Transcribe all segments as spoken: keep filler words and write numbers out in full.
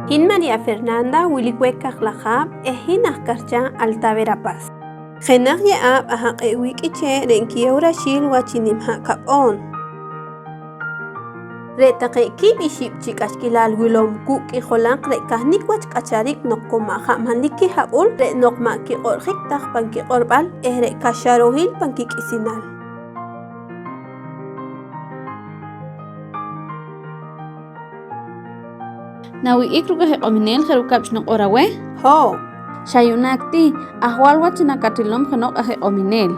Hin María Fernanda, wilik weh Kajlaj Haab' eh hin aj Karchaa, Alta Verapaz. Jenaj ye'aab' ajaq'e' wii' k'ichee' re' nkiyeew raxiil wach chi nim ha' kab'oon. Re' taqe kiib' ixib' chi k'axkilal wilom kuuk' k'ijolaq re' kahnik wach k'acharik noq ku ma' ha' manlik kihab'ul, re' noq ma' kiq'o'rjik taj pan kiq'orb'al eh re' kaxarohil pan kik'isinal. Nawih'ik ruuk' aj iq'ominel je' rukab' xnuq'or aweh? Ho'. Xa yu'naak ti, ajwal wach chi nakatilom jeno'q aj iq'ominel.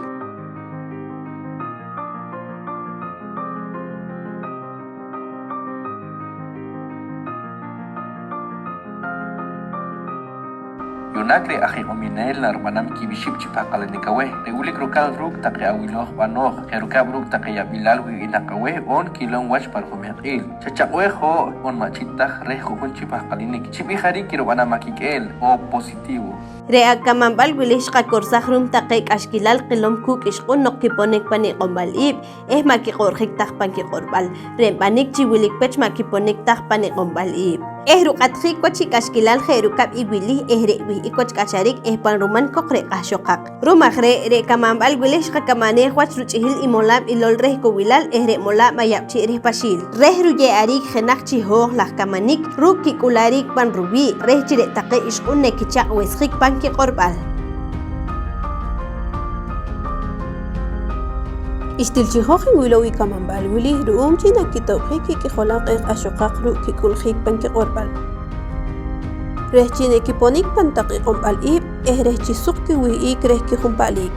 Yu'naak re' aj iq'ominel narub'anam kiib' ixib' chi pahqalanik aweh, re' wilik rukab' ruuk' taqe awilooj b'anooj, je' rukab' ruuk' taqe yab'ilal wih'inaq aweh oon kilom wach pa rujumeq'iil. Chachaq'weej ho' oon ma' ch'it taj reh ju'jun chi pahqalanik. Chi b'ih jariik kirub'anam akik'eel, O positivo. Re' akamanb'al wili xqakorsaj ru'um taqe k'axkilal qilom kuuk' ixq'un noq kiponik pan iq'omb'al iib' eh ma' kiq'o'rjik taj pan kiq'orb'al, re' nb'anik chi wilik pech ma' kiponik taj pan iq'omb'al iib' eh ruq'atjiik wach i k'axkilal je' rukab' i wili eh re' wih'ik wach k'acharik eh pan ruman koq re' q'ahxoqaq. Ru'um aj re', re' kamanb'al wili xqakamaneej wach ruch'ihil i molaab' ilol reh kowilal eh re' molaab' Mayab'chi' reh Paxiil reh ruye'ariik jenaj chi hooj laj kamanik ruuk' kik'ulariik pan ruwii' reh chi re' taqe ixq'un nekichaq'wesjik pan kiq'orb'al. Xtil chi hoj nwilow i kamanb'al wili ru'um chi nakitob'jik i k'ijolaq eh q'ahxoqaq ruuk' kik'uljiik pan kiq'orb'al, reh chi nakiponik pan taq iq'omb'al iib' eh reh chi suq kiwih'ik reh kijunpa'lik.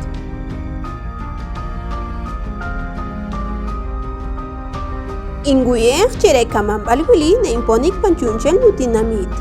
Nwuy'eej chi re' kamanb'al wili nenponik pan chu'nchel nutinamiit.